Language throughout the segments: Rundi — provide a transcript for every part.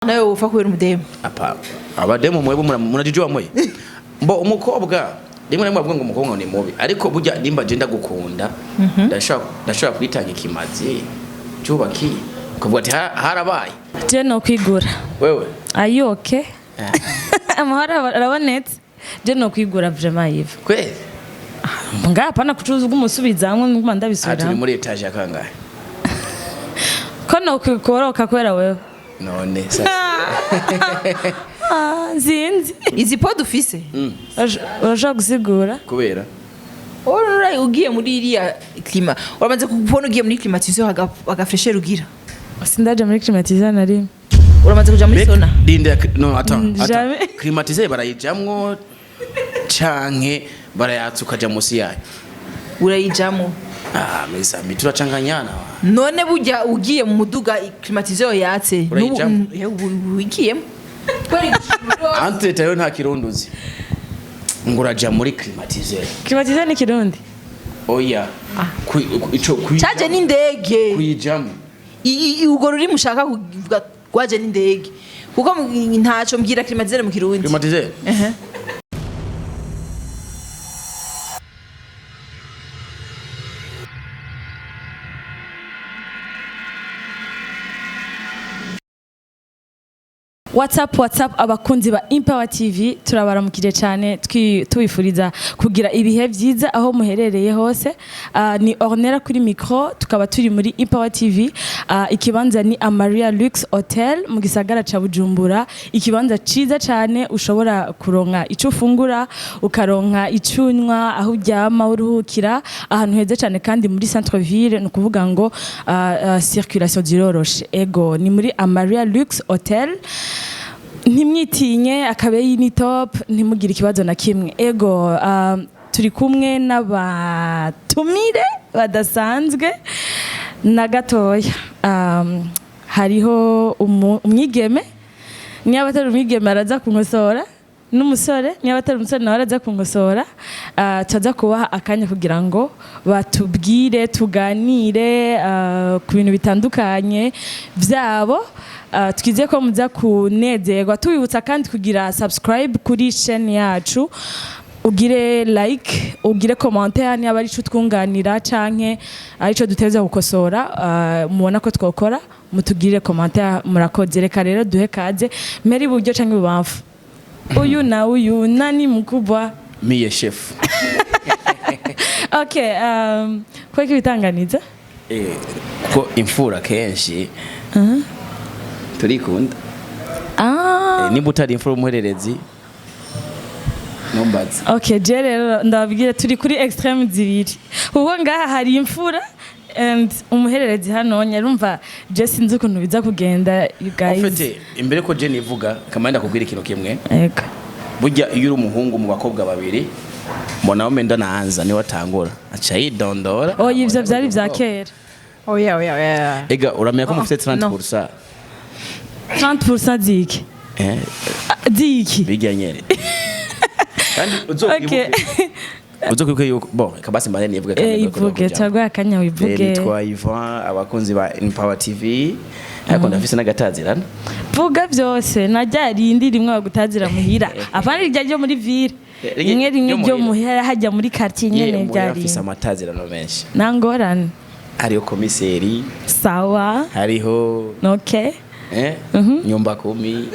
Nawe wopfa kubera umudemu? Apa, abademu mwebwe munajijua mwe mbo umukobwa rimwe na rimwe bavuga ngo umukobwa ni mubi, ariko burya nimba je ndagukunda, ndashobora kwitanga ikimazi cyubakiye ukavuga ati: "Harabaye." Je no kwigura. Wewe? Ayoke, amahoro arabonetse. Je no kwigura vraiment, Yves. Kweli? Ngaha hapana kucuruza ubw'umusubizamwe nguma Aha turi ndabisubiramo. muri étage ya kangahe? Ko no kwikoroka kubera wewe? None sasa? Ah, sinzi. Izi pod ufise? Urashobora gusigura? Kubera Urayi ugiye muri iriya clima, uramaze kubona ugiye muri climatiseur agafraîcheur ugira? Sindaje muri climatiseur na rimwe. Uramaze kuja muri sauna? Linde, no, attends. Attends. Jamais. Climatiseur barayijamwo canke barayatsa ukaja musi yayo? Urayijamo. Ah, mes amis, turacanganyana. None burya ugiye mu muduga climatiseur yatse? Urayijamo? Wigiyemo. Entre tayo nta kirunduzi ngo uraja muri climatiseur. Climatiseur ni Kirundi? Oya. Ico Caje n'indege. Kuyijamo. Urwo rurimi ushaka kuvuga rwaje n'indege, kuko ntaco mbwira climatiseur mu Kirundi. Climatiseur. Ehe. What's up, what's up, abakunzi ba Empower TV, turabaramukije cyane, tubifuriza kugira ibihe byiza aho muherereye hose. Ni Ornella kuri micro, tukaba turi muri Empower TV. Ikibanza ni Amaria Lux Hotel mu gisagara ca Bujumbura, ikibanza ciza cyane ushobora kuronka ico ufungura, ukaronka ico unywa, aho uryama uruhukira, ahantu heza cyane kandi muri centre ville, ni ukuvuga ngo circulation ziroroshe. Ego, ni muri Amaria Lux Hotel. Ntimwitinye, akabeyi ni top, ntimugire ikibazo na kimwe. Ego, turi kumwe n'abatumire badasanzwe na gatoya. Hariho umwigeme, niba atari umwigeme araza kunkosora, n'umusore, niba atari umusore nawe araza kunkosora. Tuza kubaha akanya kugira ngo batubwire, tuganire ku bintu bitandukanye byabo. Twizeye ko muza kunezerwa. Tubibutsa kandi kugira subscribe kuri chaîne yacu, ugire like, ugire commentaire niba ari ico twunganira canke ari ico duteza gukosora, mubona ko twokora, mutugirire commentaire. Murakoze. Reka rero duhe kaze mbere iburyo canke ibubamfu, uyu na uyu, nani mkubwa? Miye chef. Okay, kweki bitanganiza? Kuko imfura kenshi turikunda. Nimba utari imfura umuhererezi numbaza. Okay, je rero ndababwira, turi kuri extrême zibiri, kuko ngaha hari imfura and umuhererezi hano. Nyarumva je sinzi ukuntu biza kugenda, you guys. En fait, imbere ko je nivuga kamanda ndakubwira ikintu kimwe. Ego. Burya iyo uri umuhungu mu bakobwa babiri, mwanaume ndo anaanza, niwe atangura aca yidondora. Oya, ivyo vyari vya kera. Oya, oya, oya. Ega uramenya ko mufite Oh, no. 30%. 30% ziki? Ah, ziki? Bijya nyene kandi uzokwibuke uzokwibuke yuko bon kabasi mbane nivuge kandi mbere ko Ivuge. ndakujamwo. Turaguha akanya wivuge. Nitwa Ivan, abakunzi ba Empower TV, ariko ndafise n'agatazirano. Vuga byose, na rya rindi rimwe bagutazira muhira, apana irya ryo muri ville. Rimwe rimwe ryo ryo muhira. muhira hajya muri quartier Ye nyene muhira rya afise rindi. amatazirano menshi. Nta ngorane. Hariho komiseri. Sawa. Hariho okay nyumba kumi.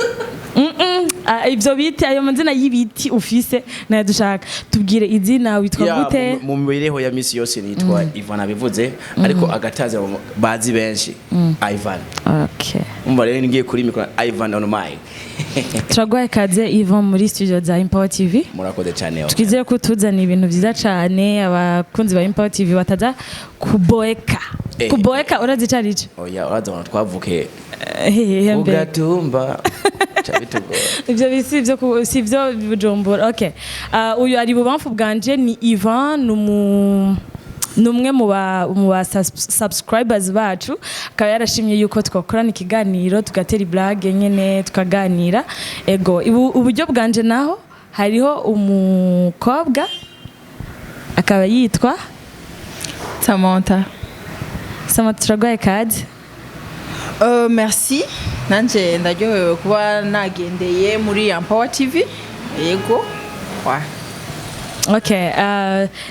Ah, ivyo biti, ayo mazina y'ibiti ufise nayo dushaka. Tubwire izina, witwa Ya, gute? mu mibereho ya misi yose nitwa Ivan abivuze, ariko agatazirano bazi benshi Ivan. Okay. Umva rero ngiye kuri mikoro, Ivan on mic. Turaguhaye kaze Ivan muri studio za Empower TV. Murakoze cyane. Twizere ko tuzana ibintu byiza cyane, abakunzi ba Empower TV bataza kuboeka. Kuboeka urazi ico arico? Oya, uraza abantu twavuke Hehe mbere. ugatumba ca bitugora. Ivyo bisi ivyo si ivyo Bujumbura. Okay. Uyu ari bubamfu bwanje ni Ivan, ni umwe mu ba subscribers bacu, akaba yarashimye yuko twakorana ikiganiro, tugatera iblage nyene, tukaganira. Ego, uburyo bwanje naho hariho umukobwa, akaba yitwa Samantha. Samantha. Turaguhaye kaze. Merci. Nanje ndaryohewe kuba nagendeye muri Empower TV. Yego. Wa. Okay,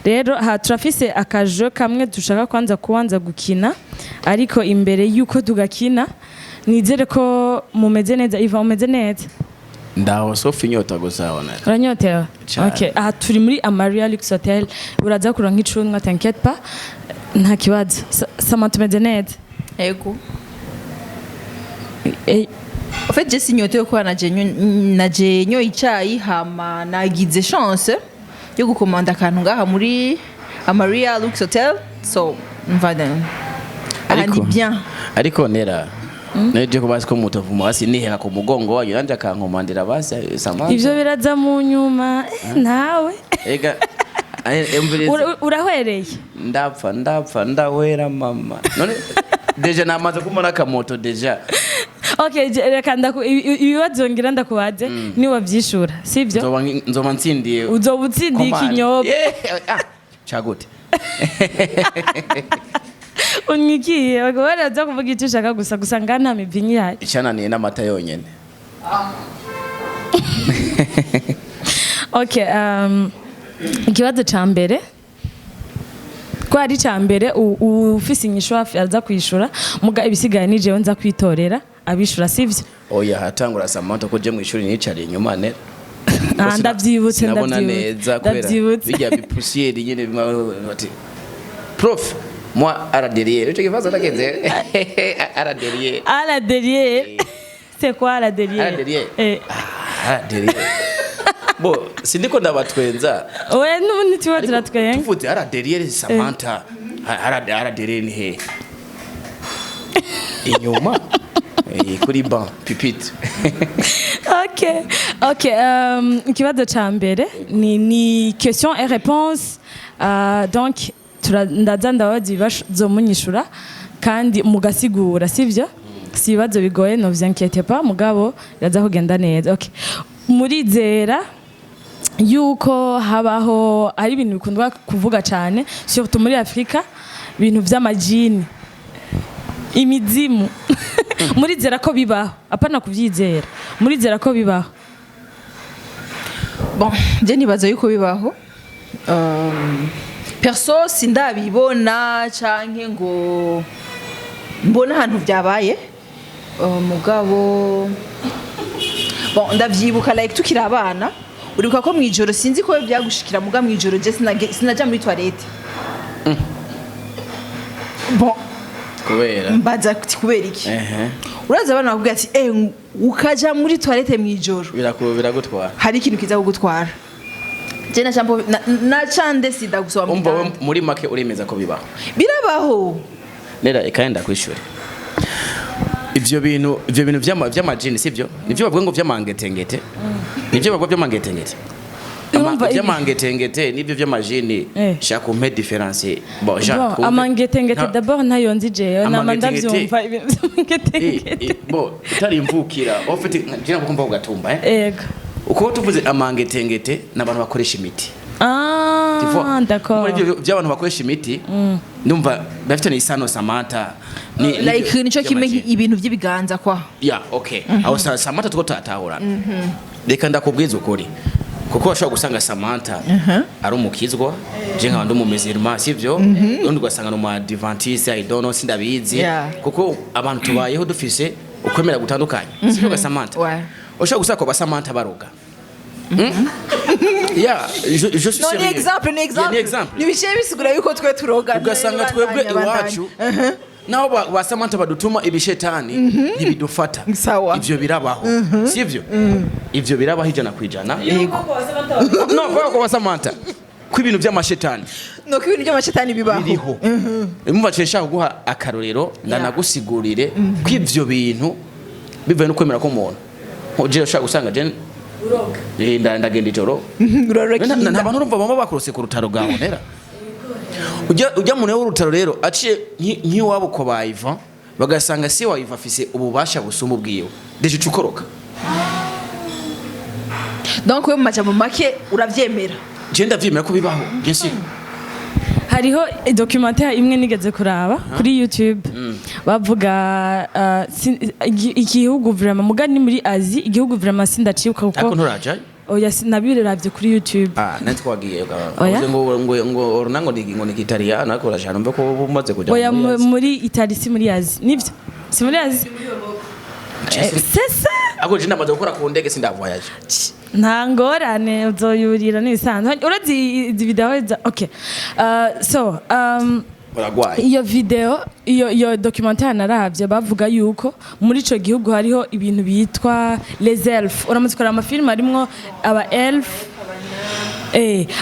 rero ha turafise akajo kamwe dushaka kwanza kubanza gukina, ariko imbere yuko tugakina nizere ko mumeze neza. Iva, umeze neza? Ndaho, sauf inyota gusa ona. Uranyotewe? Cane. Okay, aha turi muri Amaria Lux Hotel, uraza kuronka icunwa, t'inquiète pas, nta kibazo. Samantha, umeze neza? Yego. Eh, En fait, je sinyotewe kuba naje nyoye icayi, hama nagize chance yo gukomanda akantu ngaha muri Amaria Lux Hotel. So, mva aha ndi bien. Ariko nera neje ko basi ko mutavuma basi nihera ku mugongo wanyu nanje akankomandira basi Samantha. Ivyo biraza mu nyuma. Nawe Ega umviriza. Urahwereye. Ndapfa, ndapfa, ndahwera mama. None déjà namaze kumona akamoto déjà. Okay, reka ibibazo ngira ndakubaze niwavyishura sivyo, Nzoba ntsindiye. uzoba utsindiye Commande. ikinyobwa. Yeah, ah, cagute. Unyikiye baraza kuvuga icyo ushaka gusa, gusa ngaha nta mivinyo ihari. Icananiye n'amata yonyene. Okay, ikibazo ca mbere ko ari ca mbere, ufise inyishu hafi aza kwishura, muga ibisigaye ni jewe nza kwitorera abishura, sivyo? Oya, hatangura Samantha ko je mw'ishuri nicariye inyuma ne. Ah, ndavyibutse. Sinabona Ndavyibutse. neza kubera Ndavyibutse. bijya bipoussière nyene bimwe bati prof, moi à la derrière, ico kibazo nagenze à la derrière. À la derrière, c'est quoi à la derrière? À la derrière. Eh. Ah, à la derrière, bo sindiko ndabatwenza. We n'ubundi tuba turatwenga. Tuvuze à la derrière, Samantha, à la derrière ni he? Inyuma. Kuri banc pupitre. Ok, ikibazo ca mbere ni question et réponse. Donc ndaza ndabaza ibibazo munyishura kandi mugasigura, sivyo? Si ibibazo bigoye, ne vous inquiétez pas, mugabo biraza kugenda neza. Okay, murizera yuko habaho, ari ibintu bikundwa kuvuga cyane surtout muri Afrika, ibintu vy'amajini, imizimu, murizera ko bibaho? Apana kuvyizera, murizera ko bibaho? Bon, je nibaza yuko bibaho. Perso sindabibona canke ngo mbona ahantu byabaye. Mugabo bon, ndavyibuka like tukiri abana, uribuka ko mwijoro, sinzi ko byagushikira, muga mwijoro je sinaja muri toilette. Bon, Kubera? mbaza ati kubera iki? Ehe. Uraza abana bakubwira ati ukaja muri toilette mwijoro, Biragutwara. hari ikintu kiza kugutwara. Je naca ndesida gusoma mu Umva we, gitanda. muri make uremeza ko bibaho? Birabaho. Nera ikaenda kwishuri ivyo bintu vy'amajini, sivyo? Nivyo bavuga ngo vy'amangetengete, nivyo bavuga vy'amangetengete. Urumva Vy'amangetengete nivyo vy'amajini. Shaka umpe différence, bon Jean, Bon, twumve. amangetengete, d'abord ntayo nzi jewe, nama Amangetengete. ndavyumva ibintu vy'amangetengete. Bon, utari imvukira en fait je nako kumva kugatumba Ego. Uko tuvuze amangetengete n'abantu bakoresha imiti. Tu vois? Ah, d'accord. Muri ivyo by'abantu bakoresha imiti ndumva bafite isano, Samantha, Like nico kimwe vy'amajini. ibintu by'ibiganza kwa. Ya, okay, aho Samantha tuko turatahura. Reka ndakubwiza ukuri, kuko washobora gusanga Samantha ari umukizwa, je nkaba ndi umumizirima, sivyo? Undi ugasanga ni umu-adventiste, I don't know, sindabizi. Kuko abantu tubayeho dufise ukwemera gutandukanye, sivyo ga Samantha? Ouais. Ushobora gusanga ko ba Samantha baroga. Hmm? Yeah, je suis No, ni sérieux. exemple, ni Yeah, exemple. ni exemple. Nibishiye bisigura yuko twe turoga. Ugasanga twebwe iwacu naho ba Samantha badutuma ibishetani ntibidufata. Sawa. Ivyo birabaho, sivyo? Ivyo birabaho 100%. No kubera ko ba Samantha ko ibintu by'amashetani No, ko ibintu by'amashetani bibaho. Biriho. Umva, nshaka nshaka kuguha akarorero, ndanagusigurire ko ivyo bintu bivuye no kwemera k'umuntu. Nko jewe ushobora gusanga je ndagenda ijoro. Urarora. Nta bantu urumva baba bakorose ku rutaro rwa Bonera. Ujya muntu w'urutaro rero aciye nk'iwabo kwa ba Ivan, bagasanga se wa Ivan afise ububasha busumba ubwiwe, déjà uca ukoroka. Donc we mu majambo make uravyemera? Je ndavyemera ko bibaho, bien sûr. Hariho documentaire imwe nigeze kuraba kuri YouTube. Bavuga igihugu vraiment, muga ni muri Asie, igihugu vraiment sindacibuka Ariko kuko nturajayo? Oya, nabiravye kuri YouTube. Ah, nari twagiye. Oya. Ngo ngo ngo ni Italiyano, ariko urashaka numve ko umaze kuja Oya, muri Asie. Muri Italie, si muri Asie, nivyo, si muri Asie. C'est ça. Ariko je ndamaze gukora ku ndege, sindavoyage. Nta ngorane, uzoyurira n'ibisanzwe. Urazi izi video za, okay, so Uragwaye. iyo video, iyo documentaire naravye, bavuga yuko muri ico gihugu hariho ibintu bitwa les elfes. Uramutse ukora amafilm harimwo aba elf.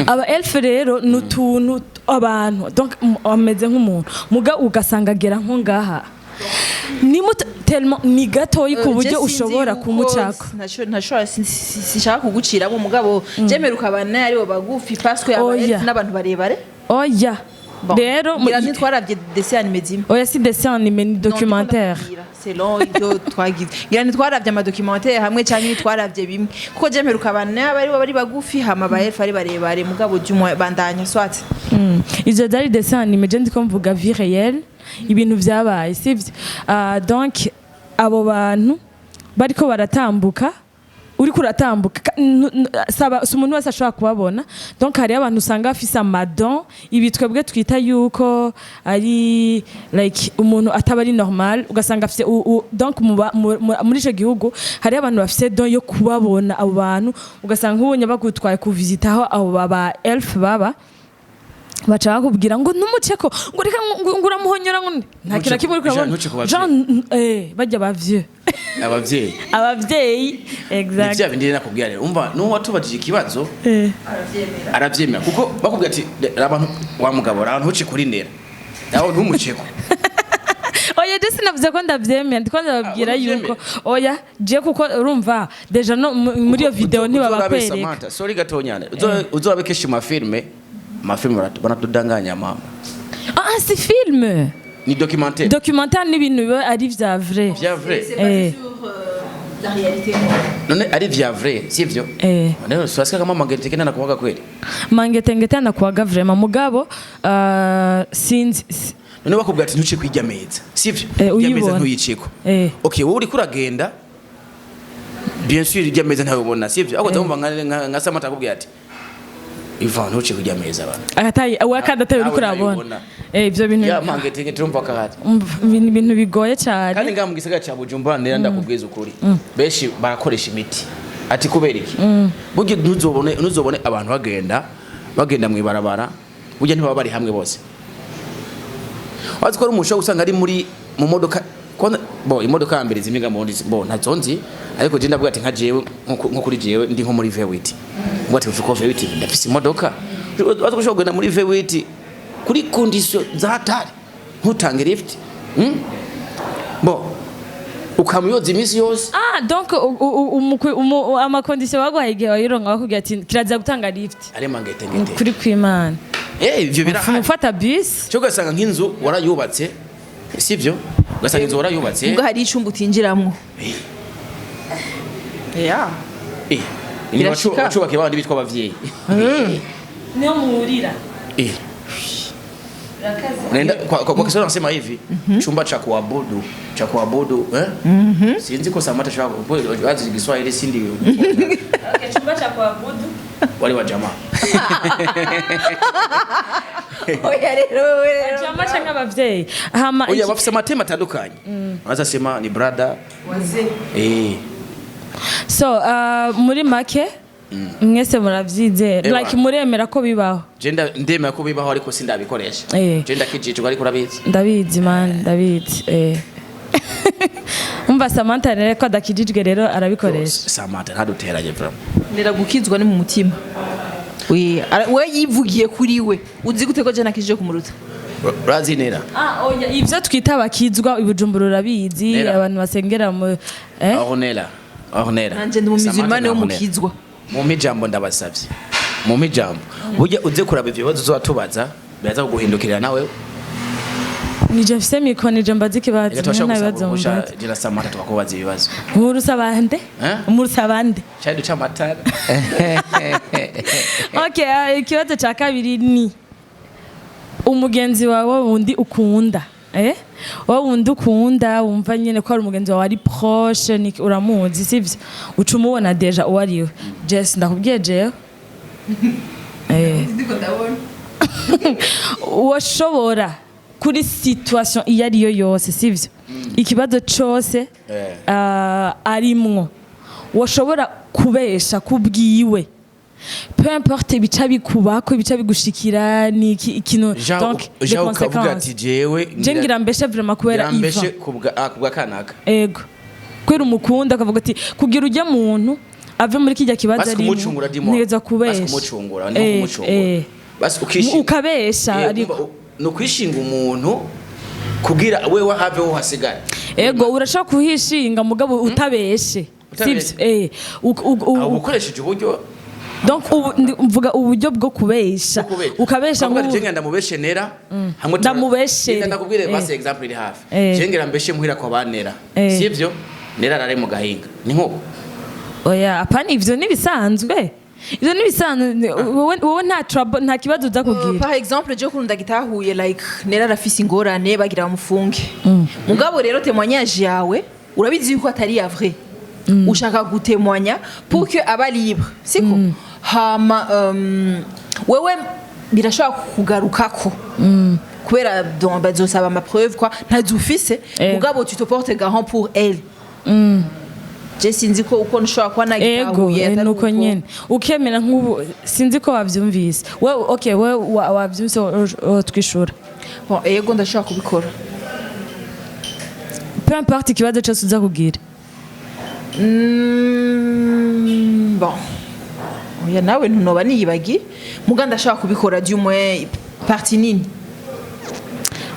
Aba elf rero ni utuntu abantu, donc ameze nk'umuntu, muga ugasanga agera nko ngaha, ni muto tellement, ni gatoyi ku buryo ushobora kumucako. Ntashobora, sinshaka kuguciramo, mugabo jemeruka abana aribo bagufi parce que aba Oya. elf n'abantu barebare. Oya. Bon, rero ngira ntitwaravye dessin animé zimwe. Oya, si dessin animé, ni documentaire. Selon ibyo twagize, ngira ntitwaravye amadocumentaire hamwe canke ntitwaravye bimwe, kuko jemeruka abana aribo bari bagufi, hama aba elf ari barebare, mugabo jumwe bandanya swat. Ivyo vyari dessin animé, je ndiko mvuga vie réelle, ibintu vyabaye, sivyo? Donc abo bantu bariko baratambuka, uriko uratambuka, saba si umuntu wese ashobora kubabona. Donc hariyo abantu usanga bafise amadon, ibi twebwe twita yuko ari like umuntu ataba ari normal, ugasanga afise donc muri ico gihugu hariyo abantu bafise don yo kubabona abo bantu. Ugasanga nk'ubonye bagutwaye kuvisita aho abo baba elf baba, baca bakubwira ngo numuceko, ngo reka, ngo uramuhonyora, ngo nta kintu na kimwe uriko Jean, urabona. ntuce ku bavyeyi. Jean, bajya ba vieux. Abavyeyi. Abavyeyi. Ni Exact. vya bindi nakubwira rero, umva, n'uwo watubajije ikibazo aravyemera, kuko bakubwira ati abantu wa mugabo, abantu ntuce kuri ndera nawe ntumuceko. Oya, je sinavuze ko ndavyemera, ndiko ndababwira Ah, yuko oya, je kuko urumva déjà no muri iyo video Uzorabe ntibabakwereka. Samantha, sorry gatonyane, uzorabe kenshi mu mafilme, banatudanganya mama. Ah, si film. Ni documentaire. Documentaire ni ibintu biba ari vya vrai. Vya vrai. La réalité. None ari vya vrai, sivyo? Eh. None swasika kama mangeteke na kuwaga kweli? Mangetengete anakuwaga vraiment, mugabo sinzi None bakubwira ati ntuce kwijya meza, sivyo? Eh, Ijya meza uyibona. ntuyiceko. Eh. Okay, wowe uriko uragenda, bien sûr ijya meza ntayobona, sivyo? Ariko ndumva nka Samantha akubwira ati Ivan, ntuce kujya meza bana. Atayi we kandi atari uriko Nawe urabona. ntayibona. Ivyo bintu Ya mangetenge turumva kahati. Umva, ibintu bigoye cyane. Kandi ngaha mu gisagara ca Bujumbura, ndera ndakubwiza ukuri, benshi barakoresha imiti. Ati kubera iki? Burya ntuzobone abantu bagenda mw'ibarabara, burya ntibaba bari hamwe bose. Wazi ko ari umuntu ushobora gusanga ari muri mu modoka bo imodoka ya mbere zimwe mu bo ntazo nzi, ariko je ndavuga ati nka jewe, nko kuri jewe ndi nko muri V8, ngo ati uko V8 ndafise imodoka, wazi ko ushobora kugenda muri V8 kuri condition za hatari, ntutange lift, Bo ukamuyoza iminsi yose. Ah, donc amaconditions baguhaye igihe wayironka, bakubwira ati kiraza gutanga lift. Ari mangetengete. Kuri kw'Imana. Ivyo birahari. Ufata bus. Cyo ugasanga nk'inzu warayubatse, sivyo? Ugasanga inzu warayubatse. Ubwo hari icumba utinjiramwo ya. Ni Birashika. bacubakiye babandi bitwa abavyeyi. Niyo muhurira. Unaenda kwa Kiswahili wanasema hivi, chumba cha kuabudu, eh? Sinzi ko Samata shaka wazi Kiswahili, si ndio? Okay, chumba cha kuabudu. Wale wa jamaa. Oya rero, wewe rero. Chama canke abavyeyi hama Oya, bafise amatema atandukanye. Wanaweza sema ni brother. Wazee. So muri make mwese muravyizera? Ewa. Like muremera ko bibaho? Je ndemera ko bibaho, ariko sindabikoresha. Je ndakijijwe, ariko urabizi. Ndabizi man, ndabizi. Umva, Samantha rero ko adakijijwe rero arabikoresha. Samantha ntaduteranye vraiment. Ndera gukizwa ni mu mutima. We yivugiye kuri we, uzi gute ko je nakijije kumuruta? Urazi nera. Ah, oya, ivyo twita abakizwa i Bujumbura urabizi. Nera. Abantu basengera mu Ornella. Ornella. Nanje ndi umumizimani wo Samantha na mukizwa. Mumpe ijambo, ndabasavye. Mumpe ijambo. Burya uze kuraba ivyo bibazo uzobatubaza, biraza kuguhindukirira nawe. Nije mfise micro, nije mbaza ikibazo. Reka tubasha nta gusaba bibazo uruhusha mbaza. jina Samantha tukakubaza ibibazo. Murusaba nde? Eh? Murusaba nde? Chai duca amatara. Okay, ikibazo ca kabiri ni umugenzi wawe wundi ukunda. Wa wundi ukunda, wumva nyene ko ari umugenzi wawe, ari proche, uramuzi, sivyo? Uca umubona déjà uwo ariwe. Jess, ndakubwiye jewe, Ndiko ndabona. Washobora kuri situation iyo ariyo yose, sivyo, ikibazo cose arimwo, washobora kubesha kubwiwe, peu importe ibica bikubako, ibica bigushikira, ni ikintu, donc les Jean, ukavuga conséquences. ati jewe Je ngira mbeshe vraiment kubera ngira mbeshe Ivan. kubwa kanaka. Ego, kubera umukunda, akavuga ati kugira ujya muntu ave muri kijya kibazo Basi arimo, kumucungura dimo. ntegerezwa Basi kubesha. kumucungura, ni kumucungura. Basi ukishinga. Ukabesha, ariko Umva, ni ukwishinga umuntu kugira wewe haveho hasigare. Ego, urashobora kuhishinga mugabo utabeshe. Utabeshe. Sivyo, Aho ukoresheje uburyo donc ubu mvuga uburyo bwo kubesha, ukabesha. Ukavuga ati, Nk'ubu "Je ngenda ndamubeshe nera hamwe Ndamubeshere. Ngenda ndakubwire basi example iri hafi. Je ngira mbeshe muhira kwa banera, sivyo? Nera arare mu gahinga, ni nkuko." Oya, apana, ivyo nibisanzwe, ivyo nibisanzwe. Wowe nta trouble, nta kibazo uza kugira. Par exemple, je ukuntu ndagitahuye, like nera arafise ingorane, bagira bamufunge. Mugabo rero témoignage yawe urabizi yuko atari ya vrai, ushaka gutémoigna pour que aba libre, siko? Hama wewe birashobora kugarukako kubera donc bazosaba ama preuve quoi, ntazo ufise. Mugabo tu te portes garant pour elle. Je sinzi ko uko nshobora kuba Ego. nagitahuye, atari Nuko uko. nyene ukemera nk'ubu, sinzi ko wavyumvise wewe. Okay, wewe wavyumvise, twishura. Bon, ego, ndashobora kubikora. Peu importe ikibazo cyose uza kugira. Bon, oya, nawe ntunoba niyibagiye, muga ndashobora kubikora, du moins partie nini.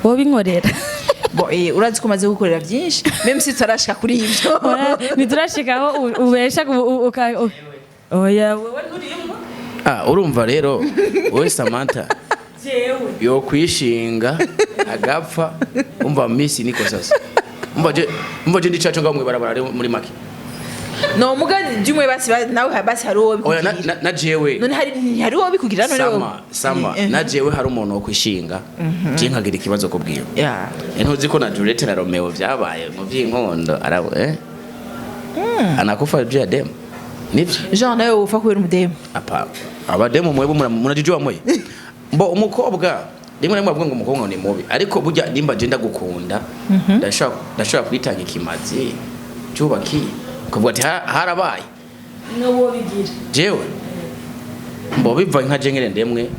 Wowe binkorera. Bon, urazi ko umaze gukorera byinshi, même si tutarashika kuri ibyo. Oya, ntiturashikaho ubesha oya, wewe nturimo. Ah, urumva rero wowe Samantha Jewe yo kwishinga agapfa, umva misi niko sasa, umva je ndicaco ngaho mwibarabara rero muri make. No, muga du moins basi nawe basi hari uwo Oya, bikugirira. na jewe. None hari uwo bikugira none Sama wowe? sama. Na jewe hari umuntu wo kwishinga, je nkagira ikibazo kubwiwe. Ntuzi ko na Juliet na Romeo vyabaye mu vy'inkondo, arabo anakufa juu ya demu, nivyo? Jean, nawe wopfa kubera umudemu? Apa, abademu mwebwe munajijua mwe mbo umukobwa rimwe na rimwe bavuga ngo umukobwa ni mubi, ariko burya nimba je ndagukunda, ndashobora kwitanga ikimazi cyubakiye, ukavuga ati "Harabaye." N'uwo bigira. Jewe mbo biva nka je ngene ndemwe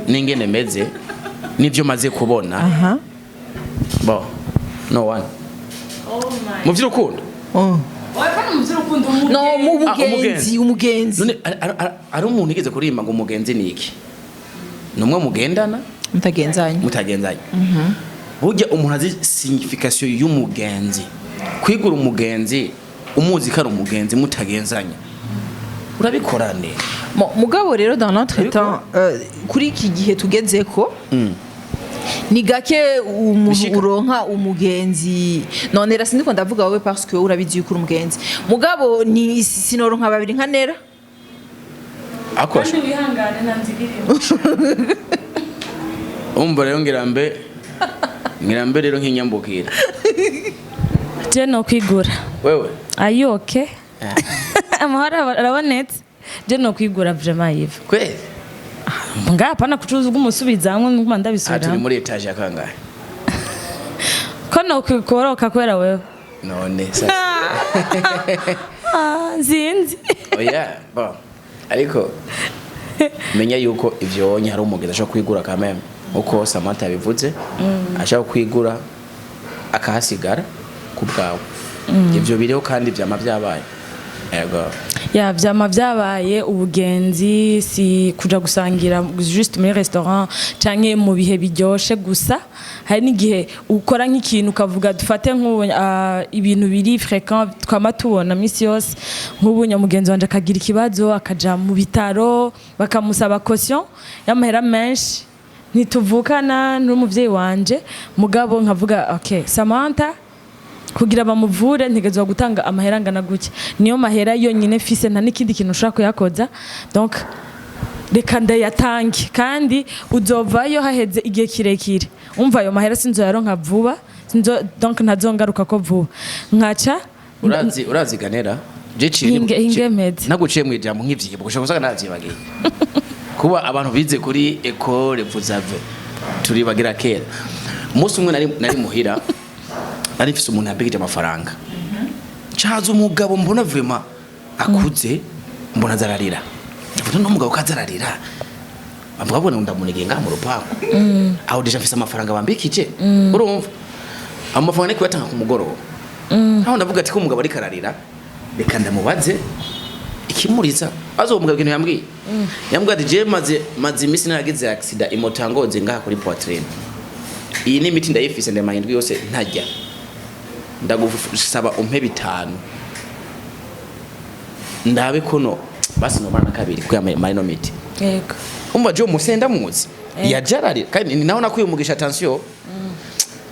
n'ingene meze n'ivyo maze kubona. Bo no one mu vy'urukundo. Oh. Oya, mu by'urukundo. No mu Ah, bugenzi, umugenzi. None ari umuntu igeze kuririmba ngo umugenzi ni iki? Ni umwe mugendana mutagenzanye. Mutagenzanye. Burya umuntu azi signification y'umugenzi, kwigura umugenzi umuzi ko ari umugenzi mutagenzanye, urabikorane. Bon, mugabo rero dans l'entretemps, kuri iki gihe tugezeko, ni gake umuntu Bishika. uronka umugenzi. None nera sindiko ndavuga wowe parce que urabizi yuko uri umugenzi, mugabo ni sinoronka babiri nka nera. Ako Kandi wihangane, nta nziga irimo. Umva rero, ngira mbe rero nk'inyambukira. Je no kwigura. Wewe? Ayoke, amahoro arabonetse. Je no kwigura vraiment, Yves. Kweli? Ngaha apana kucuruza ubw'umusubizamwe nguma Aha turi ndabisubiramo. muri étage ya kangahe? Ko no koroka kubera wewe. None sasa? Ah, sinzi. Oya, bon, ariko menya yuko ivyo wonye hari umugenzi ashobora kwigura kameme uko Samantha yabivuze, ashobora kwigura akahasigara ku bwawe. Ivyo biriho kandi vyama vyabaye, yego. Ya, vyama vyabaye. Ubugenzi si kuja gusangira juste muri restaurant canke mu bihe biryoshe gusa. Hari n'igihe ukora nk'ikintu ukavuga, dufate nk'ubu ibintu biri fréquent twama tubona misi yose, nk'ubu nyamugenzi wanje akagira ikibazo, akaja mu bitaro, bakamusaba caution y'amahera menshi. Ntituvukana n'umuvyeyi wanje, mugabo nkavuga okay, Samantha kugira bamuvure ntegezwa gutanga amahera angana gutya, niyo mahera yonyine mfise, nta n'ikindi kintu ushobora kuyakoza. Donc Reka ndayatange, kandi uzovayo haheze igihe kirekire. Umva, ayo mahera sinzoyaronka vuba, sinzo, donc ntazongaruka ko vuba, nkaca Urazi ganera je ciye Hinge mpeze. Naguciye mu ijambo nk'ivyibuka, ushobora gusanga navyibagiye, kuba abantu bize kuri école, vous avez turibagira kera. Umunsi umwe nari muhira, nari mfise umuntu yambikije amafaranga, caza umugabo, mbona vraiment akuze, mbona azararira. Ndavuga, no mugabo kazararira, bavuga ngo ndamunegeye ngaha mu rupangu, aho déjà mfise amafaranga bambikije. Urumva, amafaranga ni kuyatanga ku mugoroba. Aho ndavuga ati ko umugabo ariko ararira, reka ndamubaze ikimuriza. Azo uwo mugabo, ikintu yambwiye, yambwiye ati: "Je maze iminsi naragize accident, imoto yangonze ngaha kuri poitrine. Iyi ni imiti ndayifise, ndamaye indwi yose ntajya. Ndagusaba umpe 5, ndabe kono basi nomara na kabiri kuya mari no miti." Umva, jo musenda muzi yajararira, kandi ni naho nakuye umugisha. Attention,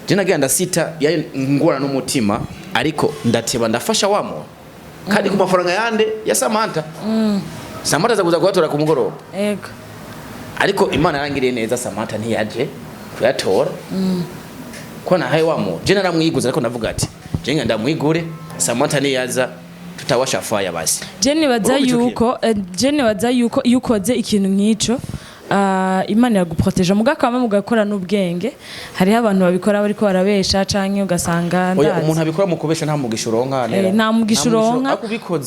je nagira ndasita yari ngora n'umutima, ariko ndateba ndafasha wa muntu, kandi ku mafaranga yande ya Samantha. Samantha aza kuza kuyatora ku mugoroba. Ariko Imana yarangiriye neza, Samantha ntiyaje kuyatora ko nahaye wa muntu. Je naramwiguze, ariko ndavuga ati je ngenda ndamwigure, Samantha niyaza tutawasha fire basi. Je nibaza Urumva ico? yuko je nibaza yuko iyo ukoze ikintu nk'ico, Imana iraguproteja, mugakama mugakora n'ubwenge. Hariho abantu babikora bariko barabesha, canke ugasanga Oya, ndazi. umuntu abikora mu kubesha nta mugisha uronka. Nera. Nta mugisha uronka. Ariko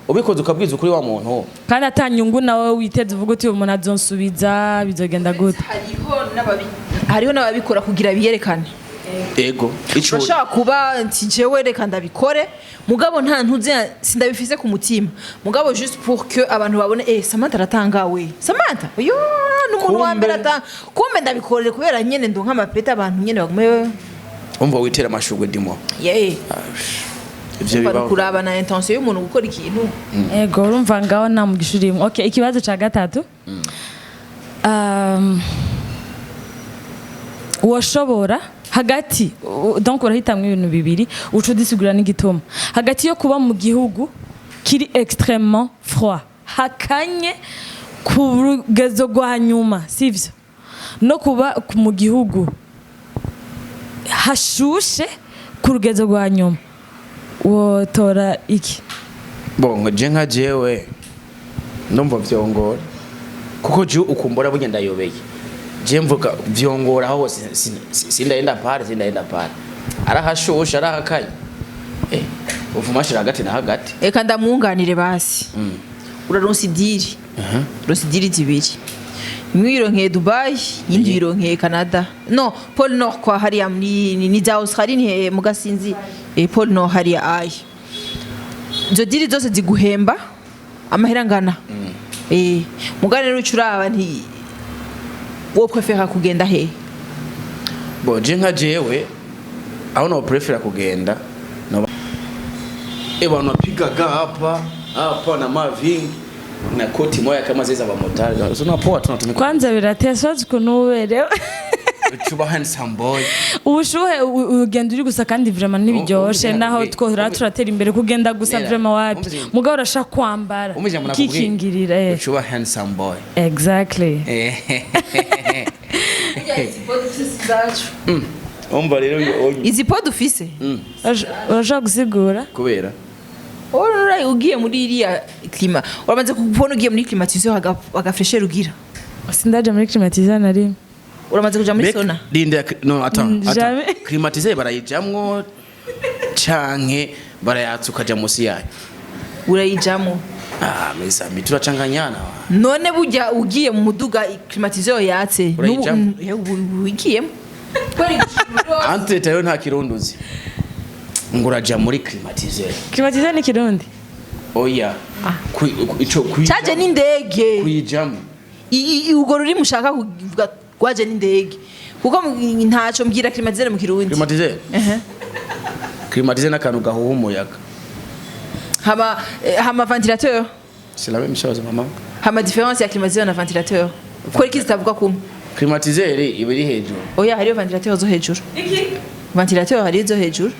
ubikoze ukabwiza ukuri wa muntu, kandi atanyungu nawe witeze, uvuga uti uyu muntu azonsubiza, bizogenda gute? Hariho n'ababikora kugira biyerekane. Ego, ico Urashobora kuba nti jewe reka ndabikore, mugabo nta ntuze, sindabifise ku mutima, mugabo juste pour que abantu babone: "Samantha aratangawe, Samantha uyu ni umuntu wa mbere atanga." Kumbe ndabikorere kubera nyene ndonka amapeta, abantu nyene bagume. Umva, witera amashurwe ndimo. Yeah. Ivyo Umva, bibaho. kuraba na intention y'umuntu gukora ikintu. Ego, urumva ngaho nta mugisha urimo. Okay, ikibazo ca gatatu. Woshobora hagati donc urahitamwo ibintu bibiri, uca udisigura n'igituma, hagati yo kuba mu gihugu kiri extrêmement froid, hakanye ku rugezo rwa nyuma, sivyo, no kuba mu gihugu hashushe ku rugezo rwa nyuma, wotora iki? Bon, je nka jewe ndumva vyongora, kuko je ukumbura burya ndayobeye. Je mvuga vyongora aho hose, sindaenda pale, sindaenda pale, arahashusha, arahakanye, uvuma shira hagati na hagati. Eka ndamwunganire basi. Uraronsa i deal, uronsa i deal zibiri: imwe uyironkeye Dubai, iyindi uyironkeye Canada, no Pôle Nord kwa hariya muri ni za Australie, ni hehe mugasinzi, Pôle Nord hariya. Ayi izo deal zose ziguhemba amahera angana. Mugane rero uca uraba nti wo préféra kugenda hehe? Bon, je nka jewe aho no préféra kugenda no wanapigaga hapa hapa na mavingi na koti moya kama zile za bamotari, so napoa tunatumika. Kwanza biratesa ukuntu uberewe. Chuba handsome boy. Ubushuhe ugenda uri gusa, kandi vraiment ntibiryoshe. Umva, naho umva, twora turatera imbere, kugenda gusa Nera, vraiment wapi. umva. Mugabo urashaka kwambara Umva ijambo nakubwiye. ukikingirira. Chuba handsome boy. Exactly. Umva rero Izi pod ufise. Urashaka gusigura? Kubera Ora ugiye muri iriya climat, uramaze kubona ugiye muri climatiseur agafraîcheur ugira? Sindaje muri climatiseur na rimwe. Uramaze kuja muri sauna? Linde, no, attends, attends. Jamais. Climatiseur barayijamwo canke barayatsa ukaja musi yayo? Urayijamo. Ah, mes amis, turachanganyana. None burya ugiye mu muduga climatiseur yatse? Urayijamo? Ugiyemo. Entre tayo nta kirunduzi ngo uraja muri climatiseur. Climatiseur ni Kirundi? Oya. Ico Caje n'indege. Kuyijamo. Urwo rurimi ushaka kuvuga rwaje n'indege, kuko ntaco mbwira climatiseur mu Kirundi. Climatiseur. Ehe. Climatiseur n'akantu gahuha umuyaga. Hama ventilateur? C'est la même chose, maman. Hama différence ya climatiseur na ventilateur, kubera iki zitavuga kumwe? Climatiseur iba iri hejuru. Oya, hariyo ventilateur zo hejuru, ventilateur hariyo zo hejuru.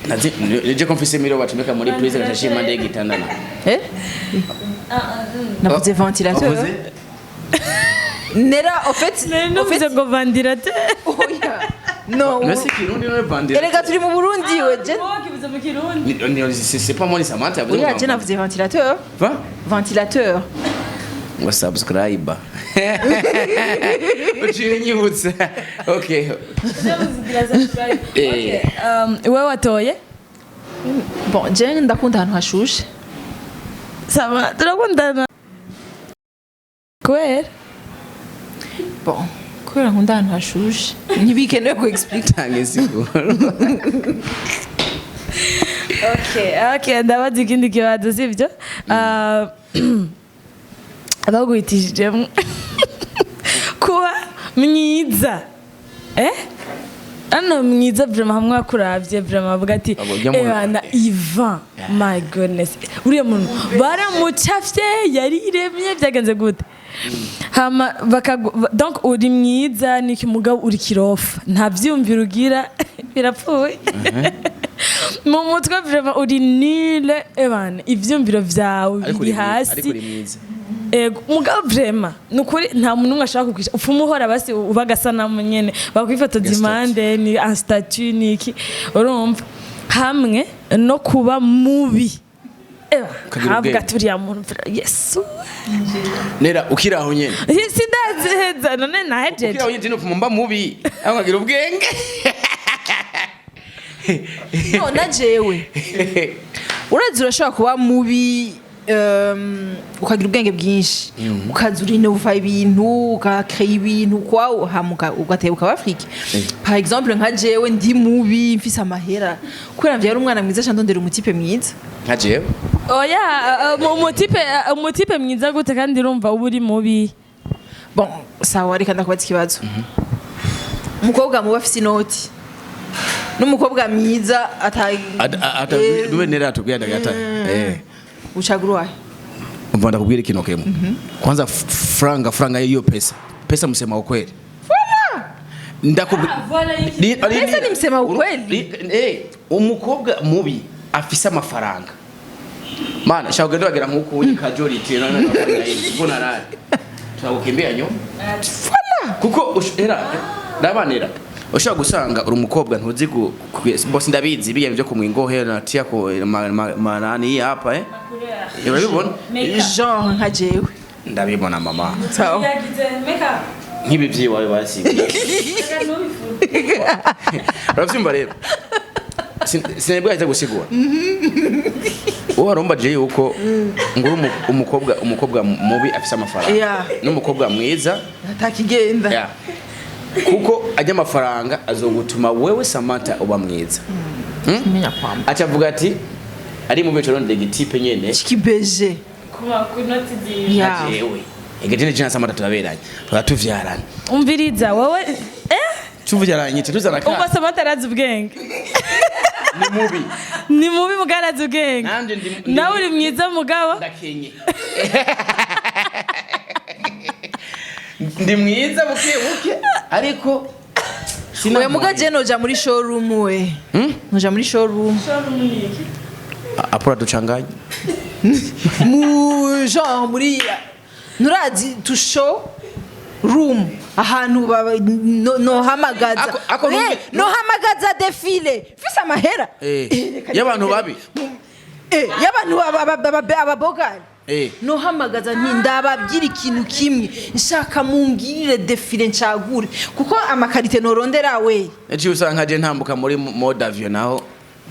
Nazi nije ko mfise miro bacomeka muri prise gashashima ndege itandana. Eh, navuze ventilateur. Wavuze? Nera, en fait, Nari en numvise fait, ngo ventilateur. Oya. No. Mbese Kirundi none ventilateur? Erega turi mu Burundi, we je. Kivuze mu Kirundi. C'est pas moi ni Samantha yavuze Oya, ngo je navuze ventilateur. Va? Ventilateur. Ngo subscribe. Uciye nyibutse. Okay. Okay, wewe watoye? Bon, je ndakunda ahantu hashushe. Sama turakundana kubera Bon, kubera nkunda ahantu hashushe. Ntibikenewe ku explique. Tanga insiguro. Okay, ndabaza ikindi kibazo, sibyo? Ah, baguhitishijemo kuba mwiza, hano mwiza vraiment, hamwe wakuravye vraiment bavuga ati: Abo, ujya mu- "Ebana Ivan, my goodness, uriya muntu baramucafye, yariremye, byagenze gute?" Hama donc uri mwiza niki, mugabo uri kirofa, nta vyumviro ugira, birapfuye mu mutwe, vraiment uri nul, ebana ivyumviro vyawe Ariko biri uri hasi. Ariko uri mwiza. Ego, mugabo vraiment nukuri nta muntu umwe ashaka kukwisha, upfuma uhora basi uba agasanamu nyene bakwifotoza Statut. impande ni un statut niki, urumva, hamwe no kuba mubi. Eba, Ukagira havuga ubwenge. ati uriya muntu yesu. Nera, ukiri aho nyene. Sindaziheza none, nahejeje. Ukiri aho nyene nupfuma mba mubi. Aho nkagira ubwenge. No, na jewe. Urazi urashobora kuba mubi, ukagira ubwenge bwinshi, ukaza urinova ibintu, ugakrea ibintu kwa hama ugateba ukaba Afrique. Par exemple, nka jewe ndi mubi mfise amahera, kubera mvyara umwana mwiza, ca ndondera umutipe mwiza. Nka jewe. Oya, umutipe mwiza gute kandi urumva uba uri mubi? Bon, sawa, reka ndakubaza ikibazo: umukobwa mubi afise inoti n'umukobwa mwiza ata Dube nera atubwira ndagata. Ucagura uwahe? Umva, ndakubwira ikintu kimwe. Kwanza franga, franga hiyo pesa. Pesa msema ukweli. Ndakubwira Pesa ni msema ukweli. Umukobwa mubi afise amafaranga. Mana, shaka ugende wagera nkuko unyi kajoriti na mbona nani? Turagukimbia nyo. Kuko era ndabanera. Ushobora gusanga uri umukobwa ntuzi bose ndabizi biya byo kumwingohe na tia ko manani hapa, urabibona? Genre nka jewe. Ndabibona, mama. Sawa. Nk'ibi byiwawe basigaye urabyumva rero. Sinabwo ahita gusigura wowe warumbaje yuko ngo uri umukobwa mubi afise amafaranga n'umukobwa mwiza atakigenda. Yeah. Kuko ajya amafaranga azogutuma wewe Samantha uba mwiza. Menya kwamba Aca avuga ati ari mu bico rondega itipe nyene kibeje. Yeah. Jewe egedene jina Samantha turaberanye, turatuvyarana. Umviriza wowe, Tuvyaranye tuzana umva ka Samantha arazi ubwenge. Ni mubi. Ni mubi mugabo arazi ubwenge. Nanje Nawe uri mwiza mugabo Ndakenye, ndi mwiza buke buke, ariko Oya, muga je noja muri showroom, we noja muri showroom. Apura ducanganye. Mu genre muri nurazi to show room, ahantu nohamagaza Ako nohamagaza défilé mfise amahera. Reka Y'abantu babi. Y'abantu ababogari. Nohamagaza nti ndababwira ikintu kimwe nshaka, mumbwirire défilé ncagure, kuko ama qualité norondera we. Naciye usanga je ntambuka muri mode avion, naho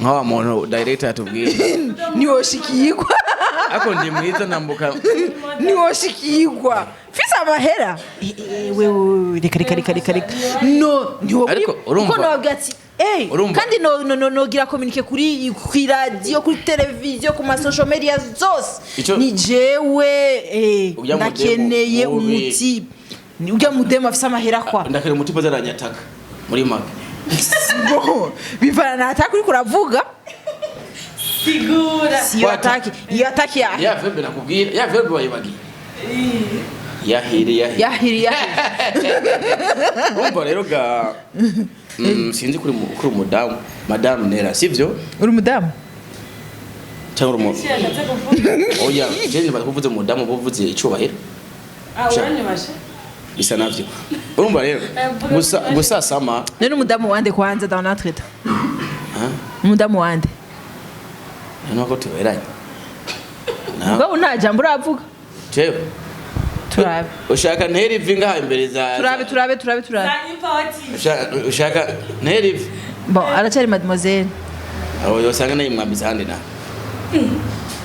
nka wa muntu director yatubwiye. Niwoshikirwa. Ako ndi mwiza, ntambuka. Niwoshikirwa mfise amahera. Wewe reka, reka, reka, reka, reka, no ntiwo Ariko urumva- kuko nobwira ati Urumva- kandi no nogira communiqué kuri radio, kuri televiziyo, ku ma social media zose. Ni jewe, Ujya mudemu ndakeneye mubi. umuti, ujya mudemu afise amahera kwa Ndakira umutima zaranyataka muri make. Bon, bivana na attaque uriko uravuga. Sigura. Si iyo attaque, iyo attaque ya Ya verbe nakubwira, ya verbe wayibagiye, yahiri, yahiri. Yahiri, yahiri. Urumva rero ga, sinzi kuri umudamu, madamu Nera, sivyo? Uri umudamu? Cyangwa uri oya, je nibaza kuvuze umudamu buvuze icyubahiro. Bisa navyo. Urumva rero, gusa gusa Sama. None umudamu wande kwanza dans notre état? Umudamu wande? Nuko tuberanye. Mugabo nta jambo uravuga. Jewe? Turabe. Ushaka ntera ivi ngaha imbere za Turabe, turabe, turabe, turabe. Ushaka ntera ivi? Bon, aracyari mademoiselle. Aho yosanga nayimwambitse ahandi na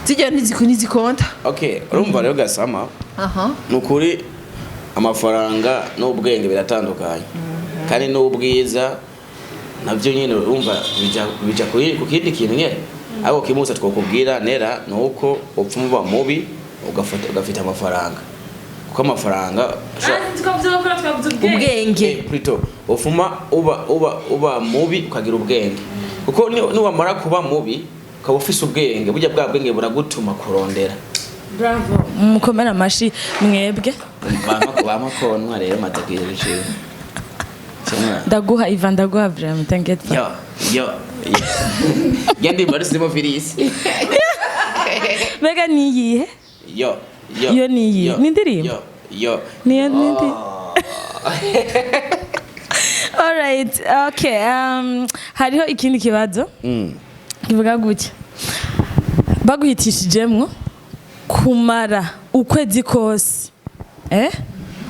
Zijya ntizikonta. Okay, urumva rero gasama, Aha. ni ukuri amafaranga n'ubwenge biratandukanye, kandi n'ubwiza nabyo nyine urumva bija ku kindi kintu nyine. Ariko kimwe twokubwira nera ni uko upfa uba mubi ugafata ugafite amafaranga, kuko amafaranga Ubwenge. Plutôt ufuma uba mubi ukagira ubwenge, kuko niwamara kuba mubi ukaba ufise ubwenge, burya bwa bwenge buragutuma kurondera. Bravo, mukomere amashi mwebwe. Bama konwa rero maze kugira ibiciro. Ndaguha Ivan, ndaguha vraiment, t'inquiète pas. Yo yo genda imbari simo virisi. Mbega niyihe? Yo yo. Iyo ni iyihe? Yo, Ni indirimbo? Yo yo. Niyo nindi. Alright, okay, hariho ikindi kibazo kivuga gutya: baguhitishijemwo kumara ukwezi kose,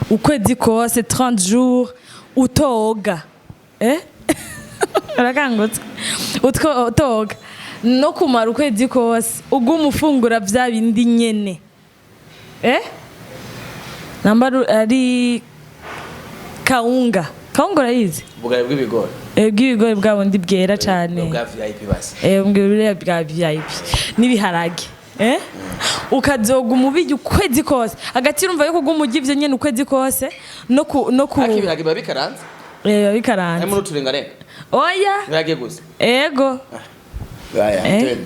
ukwezi kose, 30 jours utoga, urakangutse, utoga, no kumara ukwezi kose uguma ufungura vya bindi nyene, namba ari kawunga. Kawunga urayizi? Ubugari bw'ibigori. Bw'ibigori bwa bundi bwera cane. Bwa VIP basi. Buriya bwa VIP n'ibiharage, ukazoguma ubirya ukwezi kose, hagati urumva yuko uguma urya ivyo nyene ukwezi kose no ku Ariko ibiharage biba bikaranze? Biba bikaranze. Harimo n'uturengarenga? Oya. Ibiharage gusa? Ego. Aya. Eh? Twende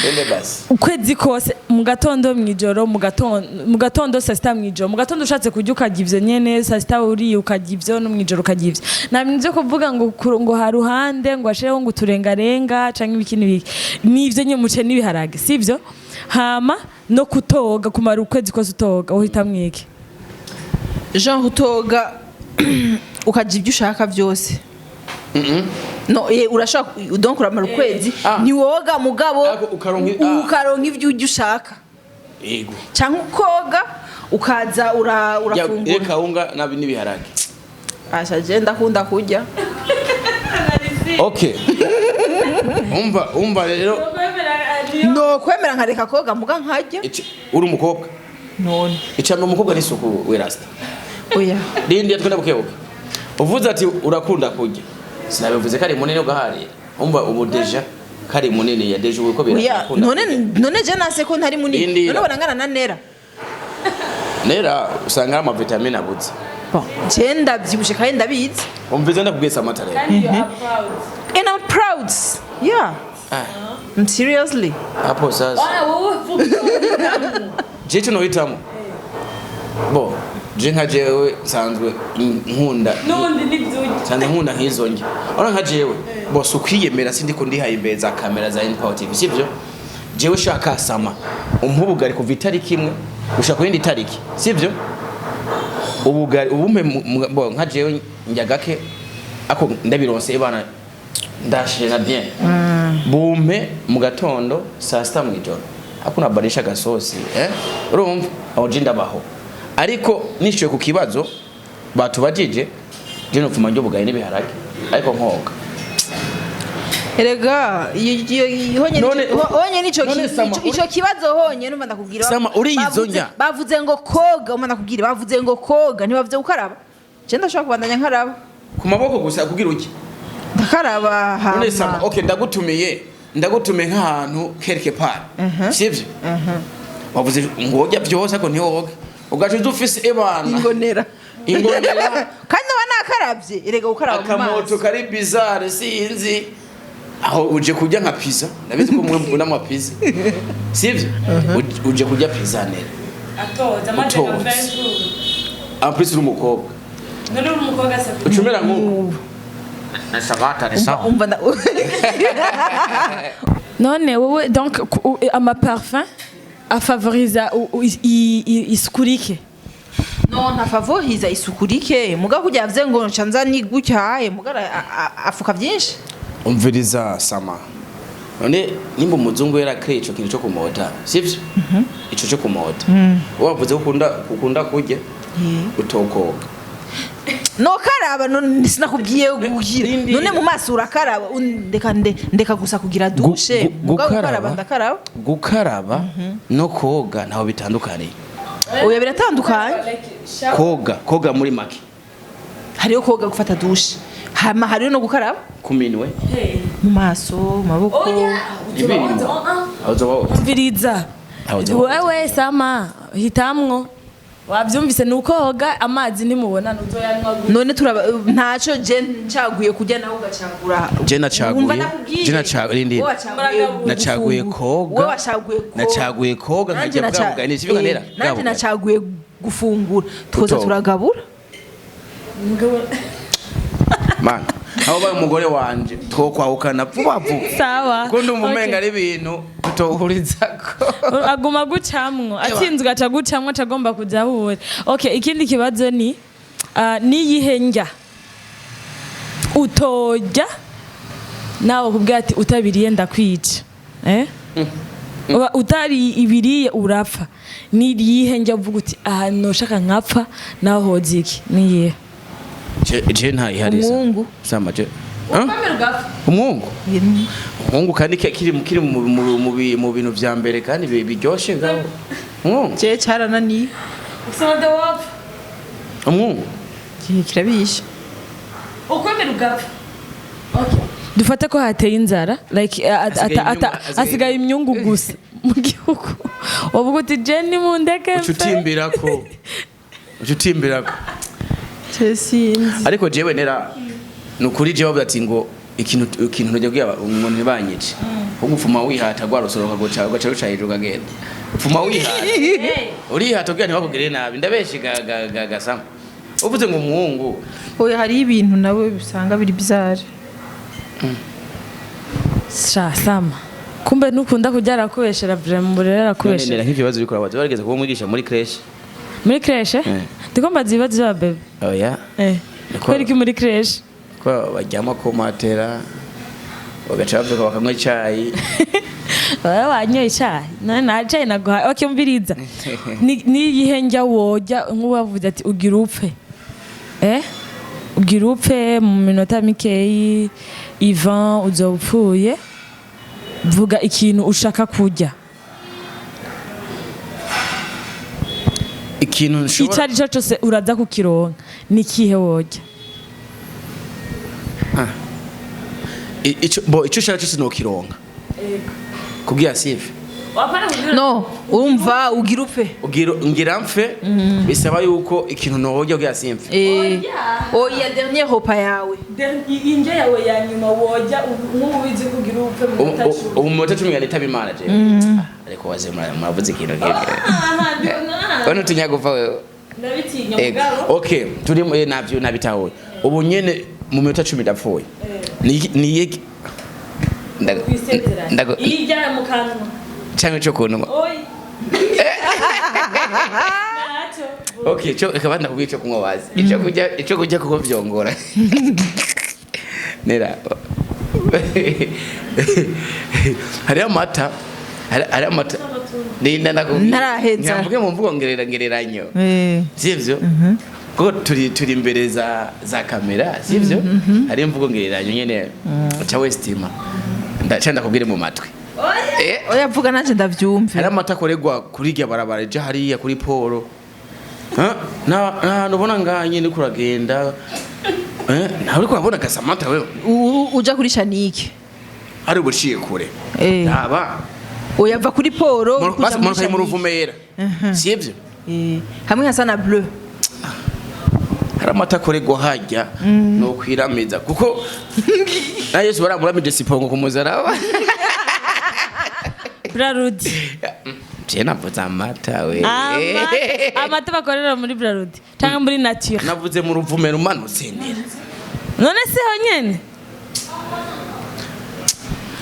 twende basi. Ukwezi kose, mu gatondo, mw'ijoro, mu gatondo, saa sita, mw'ijoro. Mu gatondo ushatse kurya ukarya ivyo nyene, saa sita uriye ukarya ivyo, no mw'ijoro ukarya ivyo. Nta bintu vyo kuvuga ngo ngo haruhande ngo ashireho ngo uturengarenga canke ibiki n'ibiki. N'ivyo nyene, umuceri n'ibiharage, sivyo? Hama no kutoga, kumara ukwezi kose utoga, uhitamwo iki? Genre utoga ukarya ibyo ushaka byose? No, urashaka, donc uramara ukwezi Ah. ntiwoga, mugabo Ariko ukaronka. Ukaronka ibyo urya ushaka. Yego. Cyangwa ukoga ukaza urafungura. Kawunga nabi n'ibiharage. Asha, je ndakunda kurya. Okay, umva rero. No kwemera nkareka koga muga nkarya. Uri umukobwa. None. Icambere umukobwa n'isuku, we rasta. Oya. Rindi twenda bukebuke. Uvuze ati urakunda kurya, sinabivuze ko ari munini ugaharira. Umva, ubu déjà kari munini ya déjà ubu ko Oya. birakunda. None je nase ko ntari munini? Rindira. None ubona ngana na Nera? Nera usanga ari amavitamine abuze. Bon, je ndavyibushe kandi ndabizi. Umvize, ndakubwiye Samata rero. And I'm proud, yeah. Ah. Seriously. Hapo sasa je cyo nohitamo, bo je nka jewe nsanzwe nkunda N'ubundi n'ivyurya. Nsanzwe nkunda nk'izo ndya. Urabona nka jewe bose ukwiyemera, sindiko ndihaye imbere za kamera za Power TV, sivyo? Jewe shaka Sama umpa ubugari kuva itariki imwe gushika ku yindi tariki, sivyo? Ubugari ubumpe bo nka jewe njya gake, ako ndabironse bana ndashira bien. Bumpe mu gatondo, saa sita, mw'ijoro, hakuna barisha agasosi, urumva aho je ndabaho. Ariko nishyuye ku kibazo batubajije, je nopfuma ndya ubugari n'ibiharage ariko nkoga. Erega iyo honyene ico None Sama, ico kibazo honyene, umva ndakubwira. Sama, uriye izo ndya? Bavuze ngo koga, umva ndakubwira, bavuze ngo koga, ntibavuze gukaraba. Je ndashobora kubandanya nkaraba. Ku maboko gusa kugira uki? Ndakaraba. None Sama, Hama okay, ndagutumiye nk'ahantu quelque part, sivyo? Wavuze ngo wojya byose ariko ntiwoge, ugaca uza ufise ebana Ingonera. Ingonera. Kandi naba nakaravye erega, gukaraba mu Akamoto maso. kari bizarre, sinzi aho uje kurya nka pizza. Ndabizi ko mwe mukunda ama pizza, sivyo? Uje kurya pizza nera. Atoza amaze. Utoza. En plus uri umukobwa. None uri umukobwa se? Ucumera nk'uko Samata ni sawa. Umva None wowe donc ama parfum afavoriza isuku rike? No, ntafavoriza isuku rike, muga kurya yavuze ngo nca nza ni gutyaye, muga afuka byinshi. Umviriza sama, none nimba umuzungu yarakeye ico kintu cyo kumota, sivyo? Ico cyo kumota, wowe wavuze ko ukunda kurya utokoga. No karaba, none sinakubwiye kugira Rindira. None mu maso urakaraba, ndeka ndeka gusa kugira douche, muga gukaraba ndakaraba. Gukaraba no koga ntaho bitandukaniye. Oya, biratandukanye. Koga muri make. Hariyo koga gufata douche, hama hariyo no gukaraba. Ku minwe. Mu maso, mu maboko. Ibirimo aho uzoba woza. Umviriza. Aho uzoba woza. Wewe sama, hitamwo, wabyumvise, ni ukoga amazi nimubona uzoyanywa gute? None turaba ntaco, je ncaguye kurya nawe ugacagura. Je nacaguye- Wumva nakubwiye. je rindira. Wowe wacaguye Nacaguye gufungura. koga. Wowe wacaguye koga. Nacaguye koga Nanje nkajya bwa bugari, sivyo? Nera bwa nanje bugari. nacaguye gufungura, tukoza Utoga. turagabura. Mana, aho baye umugore wanje twokwahukana vuba vuba. Sawa. Kuko ndumva Okay. umenga ari ibintu tutohurizako. Aguma gucamwo, atsinzwe aca gucamwo, aca agomba kuja ahure. Okay, ikindi kibazo ni niyihe ndya utorya nawe kubwira ati utabiriye ndakwica, eh? Uba utari ibiriye urapfa. Ni iyihe ndya uvuga uti aha noshaka nkapfa naho hoza iki? Niyihe? Je ntayihari. Umwungu. Sama je. Huh? Umwungu, umwungu kandi kiri mu bintu vya mbere kandi biryoshe ngaho, umwungu. Je carananiye. Usanga wapfa. Umwungu. Kirabishe. Ukwemera ugapfa. Dufate ko hateye inzara, like Hasigaye hasigaye imyungu gusa mu gihugu, uvuga uti je nimundeke Uca mfe. utimbirako, uca utimbirako. Je sinzi. Ariko jewe nera, ni ukuri, jewe bavuga ati ngo ikintu ntujya kubwira umuntu ntibanyice, ahubwo ufuma wihata rwa rusoro ukaguca, ugaca ruca hejuru ukagenda, ufuma wihata, urihata kugira ntibakugirire nabi. Ndabeshi gasama uvuze ngo umwungu. Oya, hariyo ibintu nawe usanga biri bizarre. Sha sama, kumbe ntukunda kurya, arakubeshera vraiment, rero arakubeshera. Nera, nk'ivyo bibazo uriko urabaza, barigeze kuba umwigisha muri crèche? Muri crèche? Eh. Ndiko mbaza ibibazo vya bébé. Oya. Eh. Kubera iki muri crèche? Ko baryama ku matera, bagaca bavyuka bakanywa icayi. Wewe wanyoye icayi none nta cayi naguhaye. Okay, umviriza. Niyihe ndya worya nk'uwavuze ati ugira upfe, eh, ugira upfe mu minota mikeyi, Ivan, uzoba upfuye, vuga ikintu ushaka kurya. Ikintu Icyo nshobora ari cyo cyose uraza kukironka, ni ikihe worya? Ico bo ico ushaka cyose nokironka kubwira sive. No urumva ugira upfe. Ugira ngira mfe, bisaba yuko ikintu norya kugira simfe. Eh, oya, dernier repas yawe. Indya yawe ya nyuma worya nk'ubizi kugira upfe mu Ubu mu minota 10 nitaba Imana jewe, ariko waze muravuze ikintu nk'ibyo bano utinyagufa wewe. Ndabitinya. Ego. Okay, turi navyo nabitahuye. Ubu nyene mu minota 10 ndapfuye. Ni ndago Irya mu kanwa. Cyangwa ico kunwa. Oyi. Ntacyo. Okay, cyo reka banda kubwira ico kunywa wazi. Ico kurya, ico kurya kuko vyongora. Nera. Hariyo amata. Hariyo amata. Ninda ndakubwira. Ntaraheza. Ngamvuge mu mvugo ngereranyo. Eh. Sivyo? Kuko turi imbere za kamera, sivyo? Hari imvugo ngereranyo nyene ca westima. Ndaca ndakubwire mu matwi. Eh, Oya, vuga nanje ndavyumve. hari amata akorerwa kuri irya barabara ija hariya kuri poro. Ha? Na hantu ubona ngaha nyene uriko uragenda. Eh, nawe uriko urabona gasamata wewe. Uja kuri shanike. Hari ubuciye kure. Eh. Aba. Oya, va kuri poro kuja Basi muri manuka mu Shanike. Ruvumera. Sivyo? Eh, hamwe hasa na bleu. Hari amata akorerwa hajya no kwiramiza kuko na Yesu baramuramije sipongo ku muzaraba. Brarudi. Je navuze amata we. Amata bakorera muri Brarudi cyangwa muri Nature? Navuze mu Ruvumera umanutse, nera. None se honyene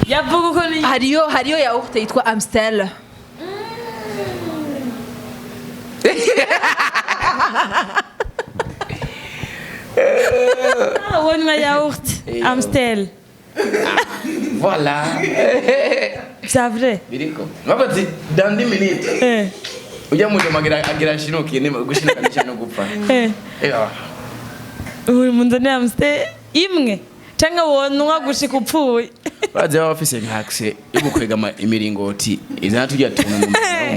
yavuga uko ni? Hariyo yaourt yitwa Amstel. Ah, wonywa yaourt Eh, Amstel. Voilà. C'est vrai. Biriko babazi dans 10 minutes. Ujya mu nyuma agira ashinukiye ni gushinuka n'icyo no gupfa. Ewa. Uri mu nzu ni Amstel imwe canke wonwa gushika upfuye? Bazi baba bafise nka accès yo gukwega imiringoti izana tujya tuntu mu